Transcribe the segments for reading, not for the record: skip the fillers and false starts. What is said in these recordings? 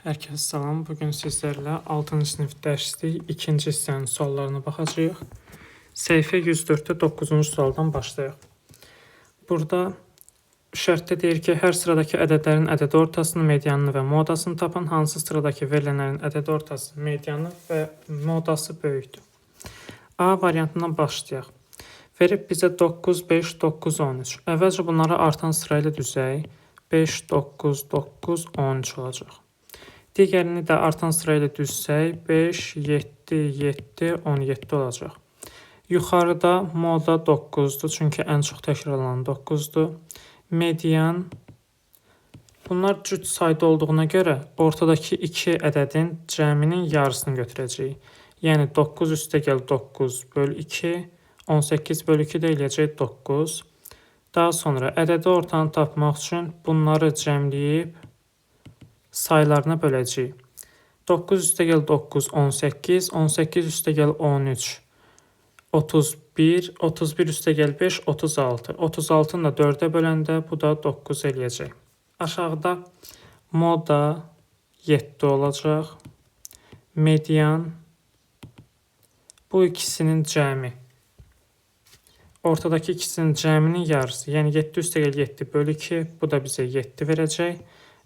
Hər kəsə salam. Bugün sizlərlə 6-cı sinif dərslik 2-ci hissənin suallarına baxacağıq. Səhifə 104-də 9-cu sualdan başlayaq. Burada şərtdə deyir ki, hər sıradakı ədədlərin ədədi ortasını, medianını və modasını tapın. Hansı sıradakı verilənlərin ədədi ortası, medianı və modası böyükdür? A variantından başlayaq. Verib bizə 9, 5, 9, 13. Əvvəlcə bunları artan sırayla düzək. 5, 9, 9, 13 olacaq. Digərini də artan sırayla düzsək 5, 7, 7, 17 olacaq. Yuxarıda moda 9-dur, çünki ən çox təkrarlanan 9-dur. Median, bunlar cüt sayda olduğuna görə ortadakı iki ədədin cəminin yarısını götürəcəyik. Yəni 9 üstəgəl 9 böl 2, 18 böl 2 də eləyəcək 9. Daha sonra ədədi ortanı tapmaq üçün bunları cəmləyib saylarına böləcəyik. 9 üstəgəl 9, 18, 18 üstəgəl 13, 31, 31 üstəgəl 5, 36. 36-nı da 4-ə böləndə bu da 9 eləyəcək. Aşağıda moda 7 olacaq. Median bu ikisinin cəmi. Ortadakı ikisinin cəminin yarısı, yəni 7 üstəgəl 7 bölü 2, bu da bizə 7 verəcək.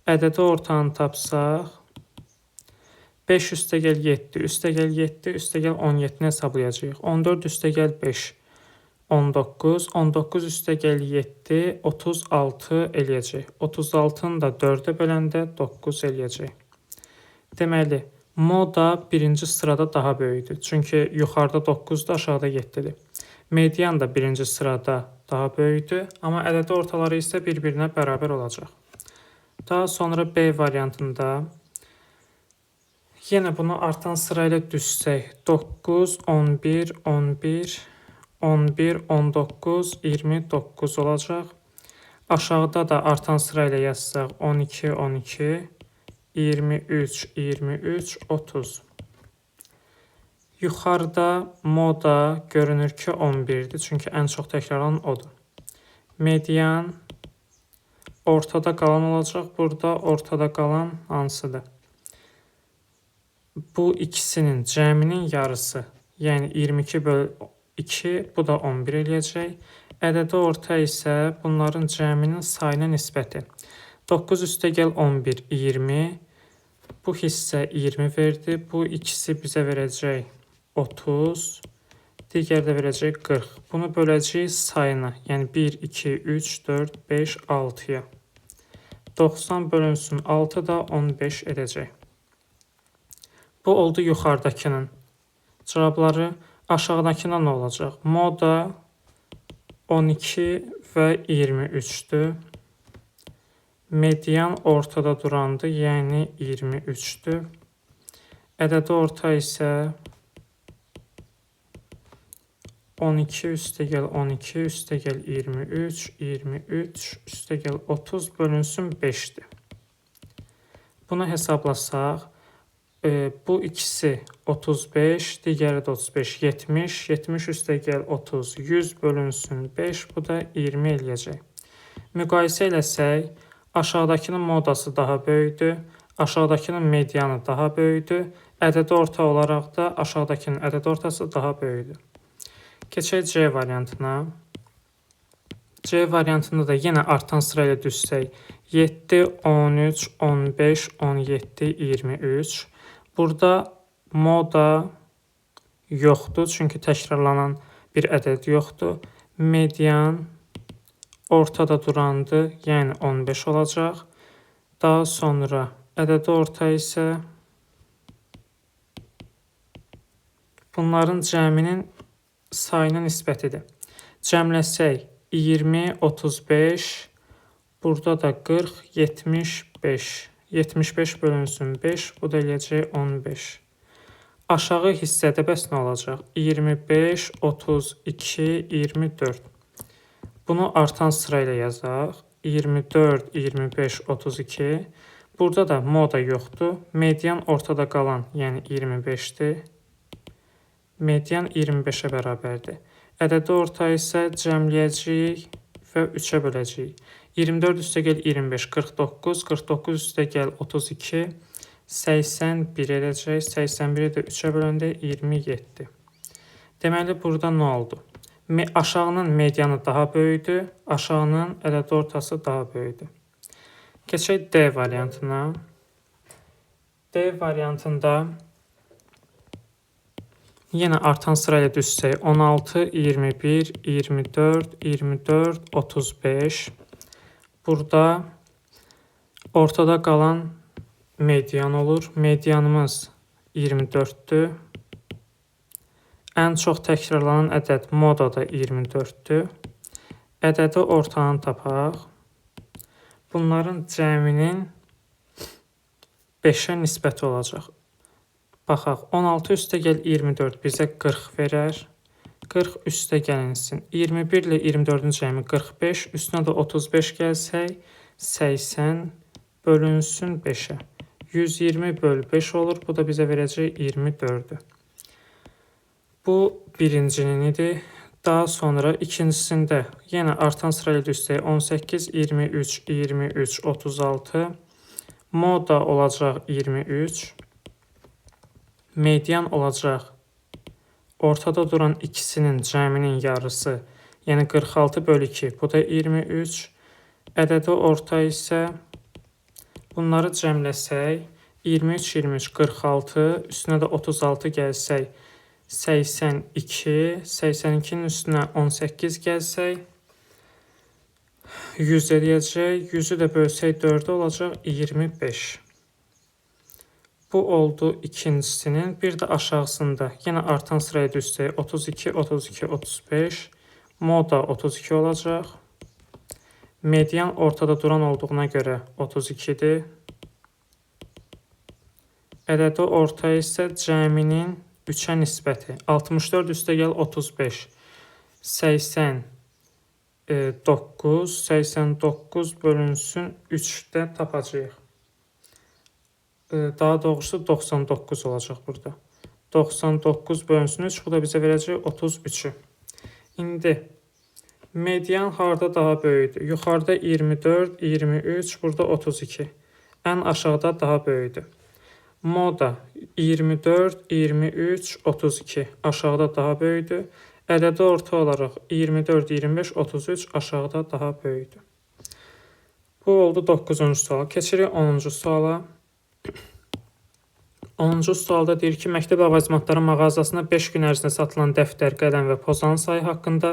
Ədədi ortanı tapsaq, 5 üstəgəl 7, üstəgəl 7, üstəgəl 17-ni hesablayacağıq. 14 üstəgəl 5, 19, 19 üstəgəl 7, 36 eləyəcək. 36-nı da 4-ə böləndə 9 eləyəcək. Deməli, moda birinci sırada daha böyükdür. Çünki yuxarıda 9-dur, aşağıda 7-dir. Median da birinci sırada daha böyükdür, amma ədədi ortaları isə bir-birinə bərabər olacaq. Daha sonra B variantında yenə bunu artan sırayla düzsək 9, 11, 11, 11, 19, 29 olacaq. Aşağıda da artan sırayla yazsaq 12, 12, 23, 23, 30. Yuxarıda moda görünür ki 11-dir. Çünki ən çox təkrarlanan odur. Median ortada qalan olacaq. Burada ortada qalan hansıdır? Bu ikisinin cəminin yarısı, yəni 22 bölü 2, bu da 11 eləyəcək. Ədədi orta isə bunların cəminin sayına nisbəti. 9 üstəgəl 11, 20. Bu hissə 20 verdi. Bu ikisi bizə verəcək 30. Digəri də verəcək 40. Bunu böləcəyik sayına. Yəni 1, 2, 3, 4, 5, 6-ya. 90 bölünsün 6 da 15 edəcək. Bu oldu yuxarıdakının cavabları. Aşağıdakına nə olacaq? Moda 12 və 23-dür. Median ortada durandır, yəni 23-dür. Ədədi orta isə 12 üstəgəl 12 üstəgəl 23, 23 üstəgəl 30 bölünsün 5-dir. Bunu hesablasaq, bu ikisi 35, digəri də 35, 70, 70 üstəgəl 30, 100 bölünsün 5, bu da 20 eləyəcək. Müqayisə eləsək, aşağıdakının modası daha böyükdür, aşağıdakının medianı daha böyükdür, ədədi orta olaraq da aşağıdakının ədədi ortası daha böyükdür. Keçək C variantına. C variantında da yenə artan sırayla düzsək 7, 13, 15, 17, 23. Burada moda yoxdur, çünki təkrarlanan bir ədəd yoxdur. Median ortada durandır, yəni 15 olacaq. Daha sonra ədədi orta isə bunların cəminin sayına nisbətidir. Cəmləsək 20, 35, burada da 40, 75. 75 bölünsün 5, bu da eləyəcək 15. Aşağı hissədə bəs nə olacaq? 25, 32, 24. Bunu artan sırayla yazaq. 24, 25, 32. Burada da moda yoxdur. Median ortada qalan, yəni 25-dir. Median 25-ə bərabərdir. Ədədi orta isə cəmləyəcəyik və 3-ə böləcəyik. 24 üstəgəl 25 49, 49 üstəgəl 32 81 edəcək. 81-i də 3-ə böləndə 27. Deməli, burada nə oldu? Aşağının medianı daha böyükdür, aşağının ədədi ortası daha böyükdür. Keçək D variantına. D variantında yenə artan sırayla düzsək 16, 21, 24, 24, 35. Burada ortada qalan median olur. Medianımız 24-dür. Ən çox təkrarlanan ədəd modada 24-dür. Ədədi ortanı tapaq. Bunların cəminin 5-ə nisbəti olacaq. Baxaq, 16 üstə gəl 24 bizə 40 verər. 40 üstə gəlinsin. 21 ilə 24-ün cəmi 45, üstünə də 35 gəlsək, 80 bölünsün 5-ə. 120 böl 5 olur. Bu da bizə verəcək 24-ü. Bu birincinin idi. Daha sonra ikincisində yenə artan sırayla düzsək 18, 23, 23, 36. Moda olacaq 23. Median olacaq ortada duran ikisinin cəminin yarısı, yəni 46 bölü 2, bu da 23. Ədədi orta isə bunları cəmləsək 23, 23, 46, üstünə də 36 gəlsək 82, 82-nin üstünə 18 gəlsək 100 eləyəcək. 100-ü də bölsək 4-ə olacaq 25. Bu oldu ikincisinin. Bir də aşağısında yenə artan sıraya düzsək 32, 32, 35. Moda 32 olacaq. Median ortada duran olduğuna görə 32-dir. Ədədi orta isə cəminin 3-ə nisbəti. 64 üstə gəl 35. 89, 89 bölünsün 3-də tapacağıq. Daha doğrusu 99 olacaq burada. 99 bölünsün 3, bu da bizə verəcək 33-ü. İndi median harda daha böyükdür? Yuxarıda 24, 23, burada 32. Ən aşağıda daha böyükdür. Moda 24, 23, 32 aşağıda daha böyükdür. Ədədi orta olaraq 24, 25, 33 aşağıda daha böyükdür. Bu oldu 9-cu sual. Keçirik 10-cu suala. 10-cu sualda deyir ki, məktəb ləvazimatları mağazasında 5 gün ərzində satılan dəftər, qələm və pozanın sayı haqqında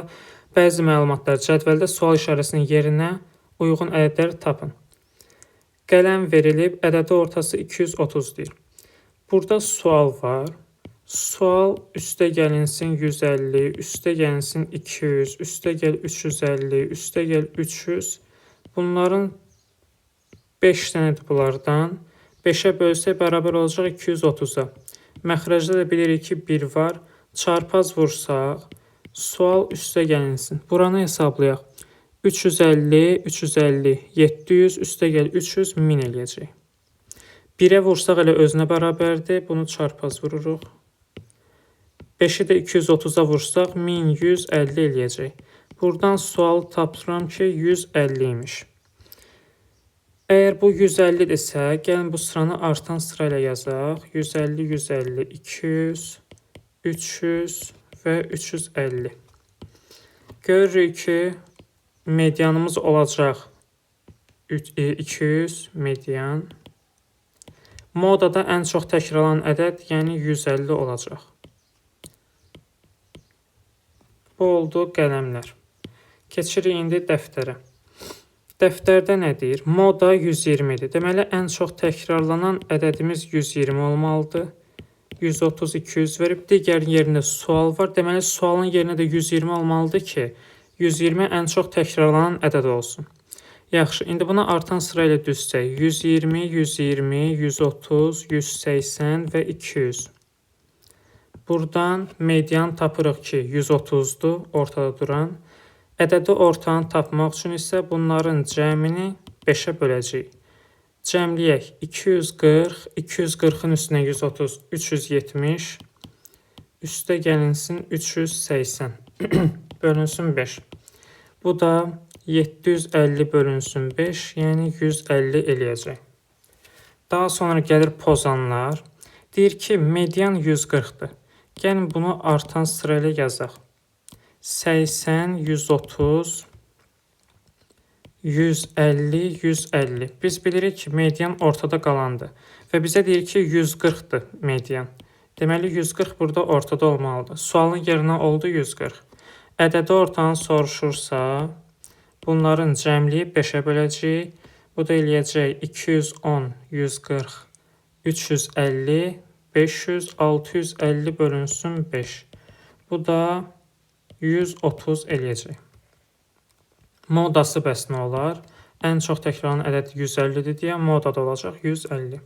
bəzi məlumatlar cədvəldə sual işarəsinin yerinə uyğun ədədləri tapın. Qələm verilib, ədədi ortası 230 deyir. Burada sual var. Sual üstə gəlinsin 150, üstə gəlinsin 200, üstə gəl 350, üstə gəl 300. Bunların 5 dənədir bunlardan. 5-ə bölsək bərabər olacaq 230-a. Məxrəcdə də bilirik ki, 1 var. Çarpaz vursaq, sual üstə gəlinsin. Buranı hesablayaq. 350, 350, 700, üstə gəl 300, 1000 eləyəcək. 1-ə vursaq elə özünə bərabərdir. Bunu çarpaz vururuq. 5-i də 230-a vursaq 1150 eləyəcək. Buradan sual tapıram ki, 150 imiş. Əgər bu 150-dirsə, gəlin bu sıranı artan sırayla yazaq. 150, 150, 200, 300 və 350. Görürük ki, medianımız olacaq 200 median. Modada ən çox təkrarlanan ədəd, yəni 150 olacaq. Bu oldu qələmlər. Keçirik indi dəftərə. Dəftərdə nə deyir? Moda 120-dir. Deməli, ən çox təkrarlanan ədədimiz 120 olmalıdır. 130, 200 verib. Digər yerində sual var. Deməli, sualın yerinə də 120 olmalıdır ki, 120 ən çox təkrarlanan ədəd olsun. Yaxşı, indi buna artan sırayla düzsək. 120, 120, 130, 180 və 200. Buradan median tapırıq ki, 130-dur ortada duran. Ədədi ortanı tapmaq üçün isə bunların cəmini 5-ə böləcəyik. Cəmləyək. 240, 240-ın üstünə 130, 370. Üstə gəlinsin 380. Bölünsün 5. Bu da 750 bölünsün 5, yəni 150 eləyəcək. Daha sonra gəlir pozanlar. Deyir ki, median 140-dır. Gəlin bunu artan sırayla yazaq. 80, 130, 150, 150. Biz bilirik ki, median ortada qalandır. Və bizə deyir ki, 140-dır median. Deməli, 140 burada ortada olmalıdır. Sualın yerinə oldu 140. Ədədi ortanı soruşursa, bunların cəmliyib 5-ə böləcəyik. Bu da eləyəcək 210, 140, 350, 500, 650 bölünsün 5. Bu da 130 eləyəcək. Modası bəs nə olar? Ən çox təkrarlanan ədəd 150-dir deyə moda da olacaq 150.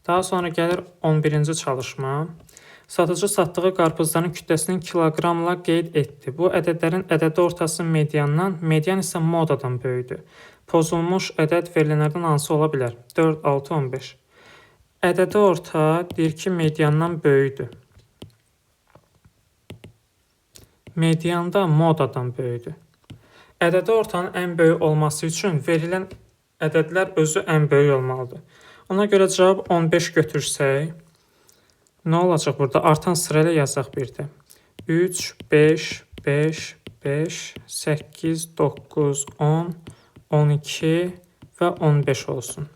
Daha sonra gəlir 11-ci çalışma. Satıcı satdığı qarpızların kütləsini kiloqramla qeyd etdi. Bu ədədlərin ədədi ortası mediandan, median isə modadan böyükdür. Pozulmuş ədəd verilənlərdən hansı ola bilər? 4, 6, 15. Ədədi orta deyir ki, mediandan böyükdür. Median da modadan böyükdür. Ədədi ortanın ən böyük olması üçün verilən ədədlər özü ən böyük olmalıdır. Ona görə cavab 15 götürsək, nə olacaq burada? Artan sırayla yazaq bir də. 3, 5, 5, 5, 8, 9, 10, 12 və 15 olsun.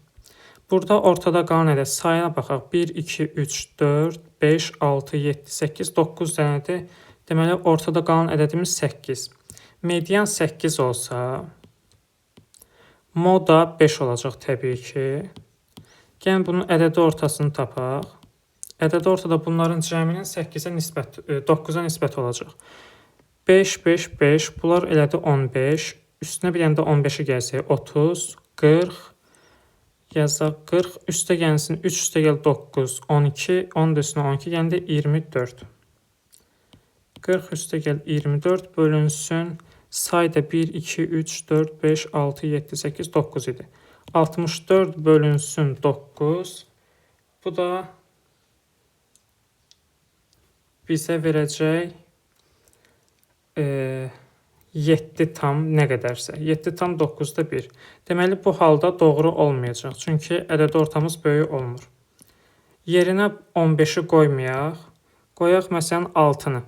Burada ortada qalan ədəd sayına baxaq. 1, 2, 3, 4, 5, 6, 7, 8, 9 dənədir. Deməli, ortada qalan ədədimiz 8. Median 8 olsa, moda 5 olacaq təbii ki. Gəlin bunun ədədi ortasını tapaq. Ədədi ortada bunların cəminin 8-ə nisbət, 9-a nisbət olacaq. 5, 5, 5, bunlar elədi 15. Üstünə bir dənə də 15-i gəlsək 30, 40, yazaq 40, üstə gəlsin 3 üstə gəl 9, 12, 10 da üstünə 12 gələndə 24. 40 üstə gəl 24 bölünsün. Say da 1, 2, 3, 4, 5, 6, 7, 8, 9 idi. 64 bölünsün 9. Bu da bizə verəcək 7 tam nə qədərsə. 7 tam 9-da 1. Deməli, bu halda doğru olmayacaq. Çünki ədədi ortamız böyük olmur. Yerinə 15-i qoymayaq. Qoyaq məsələn 6-nı.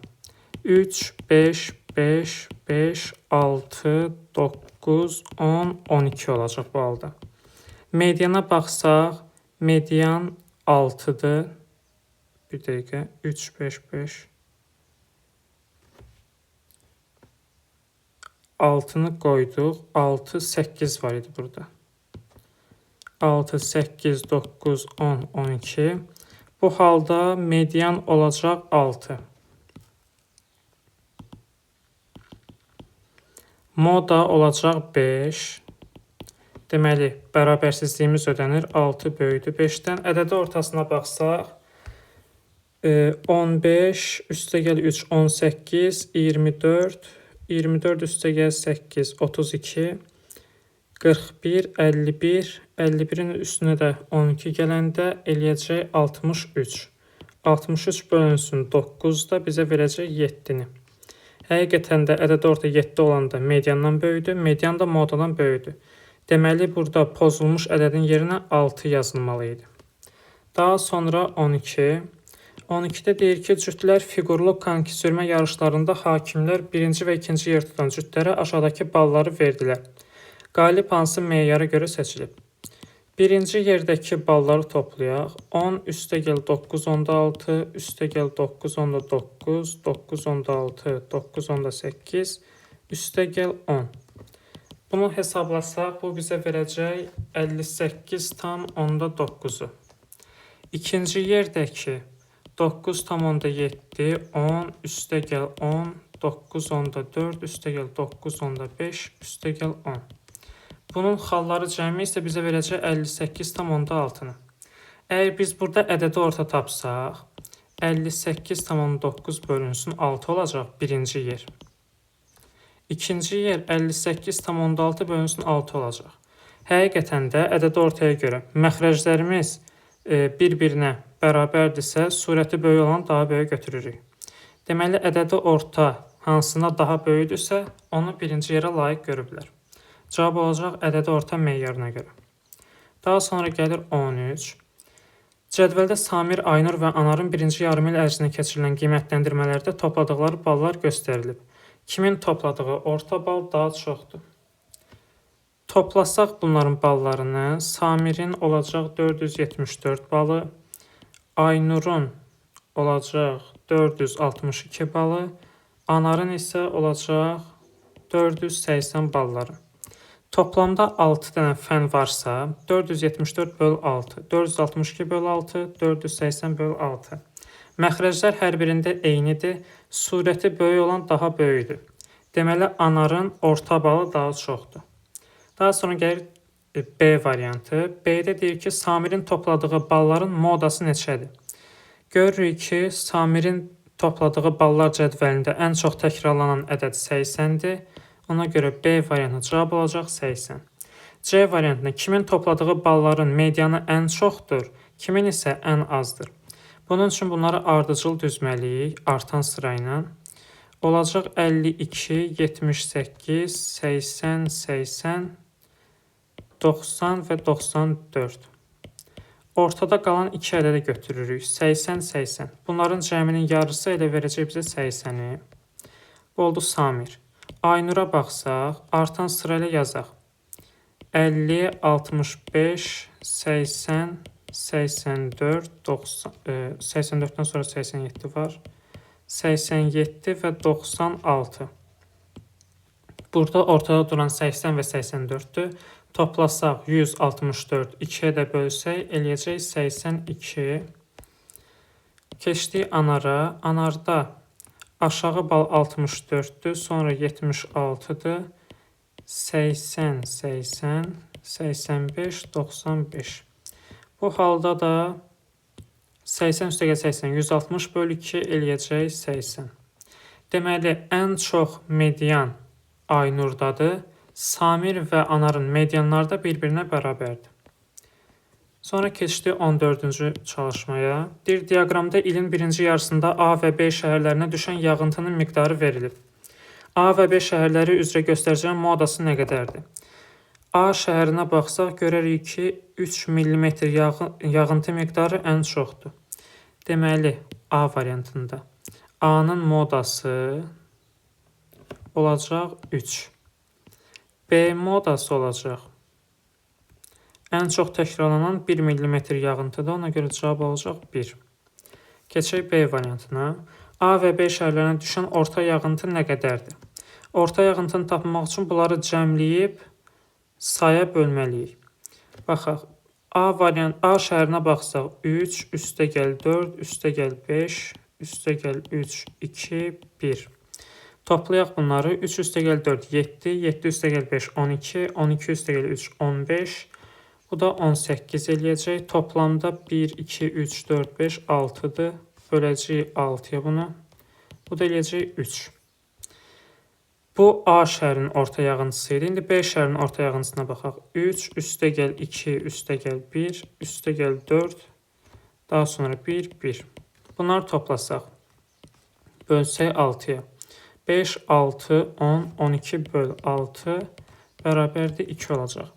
3, 5, 5, 5, 6, 9, 10, 12 olacaq bu halda. Mediana baxsaq, median 6-dır. Bir dəqiqə. 3, 5, 5. 6-nı qoyduq. 6, 8 var idi burada. 6, 8, 9, 10, 12. Bu halda median olacaq 6. Moda olacaq 5. Deməli, bərabərsizliyimiz ödənir. 6 böyükdür 5-dən. Ədədi ortasına baxsaq, 15 üstə gəl 3, 18, 24, 24 üstə gəl 8, 32, 41, 51, 51-in üstünə də 12 gələndə eləyəcək 63. 63 bölünsün 9 da bizə verəcək 7-ni. Həqiqətən də ədədi orta 7 olanda mediandan böyükdür, median da modadan böyükdür. Deməli, burada pozulmuş ədədin yerinə 6 yazılmalı idi. Daha sonra 12. 12-də deyir ki, cütlər fiqurlu konki sürmə yarışlarında hakimlər birinci və ikinci yer tutan cütlərə aşağıdakı balları verdilər. Qalib hansı meyara görə seçilib? Birinci yerdəki balları toplayaq. 10 üstə gəl 9,6, üstə gəl 9,9, 9,6, 9,8, üstə gəl 10. Bunu hesablasaq, bu bizə verəcək 58,9-u. İkinci yerdəki 9,7, 10, üstə gəl 10, 9,4, üstə gəl 9,5, üstə gəl 10. Bunun xalları cəmi isə bizə verəcək 58,6-nı. Əgər biz burada ədədi orta tapsaq, 58,9 bölünsün 6 olacaq birinci yer. İkinci yer 58,6 bölünsün 6 olacaq. Həqiqətən də ədədi ortaya görə məxrəclərimiz bir-birinə bərabərdirsə, surəti böyük olan daha böyük götürürük. Deməli, ədədi orta hansına daha böyükdürsə, onu birinci yerə layiq görüblər. Cavab olacaq ədədi orta meyarına görə. Daha sonra gəlir 13. Cədvəldə Samir, Aynur və Anarın birinci yarımil ərzində keçirilən qiymətləndirmələrdə topladıqları ballar göstərilib. Kimin topladığı orta bal daha çoxdur? Toplasaq bunların ballarını, Samirin olacaq 474 balı, Aynurun olacaq 462 balı, Anarın isə olacaq 480 balları. Toplamda 6 dənə fən varsa, 474 böl 6, 462 böl 6, 480 böl 6. Məxrəclər hər birində eynidir. Surəti böyük olan daha böyükdür. Deməli, Anarın orta balı daha çoxdur. Daha sonra gəlir B variantı. B-də deyir ki, Samirin topladığı balların modası neçədir? Görürük ki, Samirin topladığı ballar cədvəlində ən çox təkrarlanan ədəd 80-dir. Ona görə B variantı cavab olacaq 80. C variantında kimin topladığı balların medianı ən çoxdur, kimin isə ən azdır. Bunun üçün bunları ardıcıl düzməliyik artan sırayla. Olacaq 52, 78, 80, 80, 90 və 94. Ortada qalan iki ədədi götürürük. 80, 80. Bunların cəminin yarısı elə verəcək bizə 80-i. Bu oldu Samir. Aynura baxsaq, artan sırayla yazaq. 50, 65, 80, 84, 90, 84-dən sonra 87 var. 87 və 96. Burada ortada duran 80 və 84-dür. Toplasaq 164, 2-yə də bölsək eləyəcək 82. Keçdik Anara. Anarda aşağı bal 64-dür, sonra 76-dır. 80, 80, 85, 95. Bu halda da 80 üstəgəl 80, 160 bölü 2 eləyəcək 80. Deməli, ən çox median Aynurdadır. Samir və Anarın medianları da bir-birinə bərabərdir. Sonra keçdik 14-cü çalışmaya. Deyir, diaqramda ilin birinci yarısında A və B şəhərlərinə düşən yağıntının miqdarı verilib. A və B şəhərləri üzrə göstəricinin modası nə qədərdir? A şəhərinə baxsaq görərik ki, 3 mm yağıntı miqdarı ən çoxdur. Deməli, A variantında A-nın modası olacaq 3. B modası olacaq. Ən çox təkrarlanan 1 mm yağıntıdır. Ona görə cavab olacaq 1. Keçək B variantına. A və B şəhərlərinə düşən orta yağıntı nə qədərdir? Orta yağıntını tapmaq üçün bunları cəmləyib saya bölməliyik. Baxaq. A variant A şəhərinə baxsaq 3, üstəgəl 4, üstəgəl 5, üstəgəl 3, 2, 1. Toplayaq bunları. 3 üstəgəl 4, 7, 7 üstəgəl 5, 12, 12 üstəgəl 3, 15. Bu da 18 eləyəcək. Toplamda 1, 2, 3, 4, 5, 6-dır. Böləcəyik 6-ya bunu. Bu da eləyəcək 3. Bu A şəhərinin orta yağıntısı idi. İndi B şəhərinin orta yağıntısına baxaq. 3, üstəgəl 2, üstəgəl 1, üstəgəl 4, daha sonra 1, 1. Bunları toplasaq. Bölsək 6-ya. 5, 6, 10, 12 böl 6 bərabərdir 2 olacaq.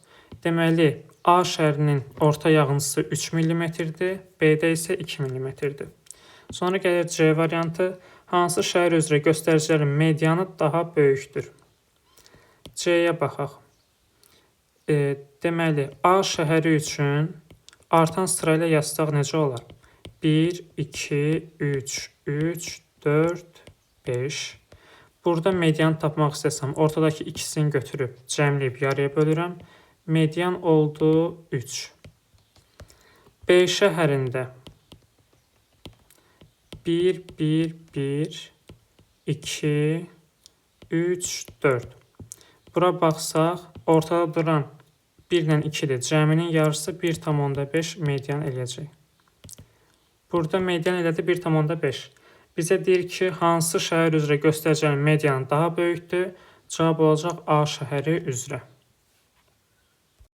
Deməli, A şəhərinin orta yağıntısı 3 mm-dir, B-də isə 2 mm-dir. Sonra gəlir C variantı. Hansı şəhər üzrə göstəricilərin medianı daha böyükdür? C-yə baxaq. Deməli, A şəhəri üçün artan sırayla yazsaq necə olar? 1, 2, 3, 3, 4, 5. Burada medianı tapmaq istəsəm, ortadakı ikisini götürüb cəmləyib yarıya bölürəm. Median oldu 3. B şəhərində 1, 1, 1, 2, 3, 4. Bura baxsaq, ortada duran 1 ilə 2-dir. Cəminin yarısı 1,5 median eləyəcək. Burada median elədi 1,5. Bizə deyir ki, hansı şəhər üzrə göstəricinin medianı daha böyükdür? Cavab olacaq A şəhəri üzrə.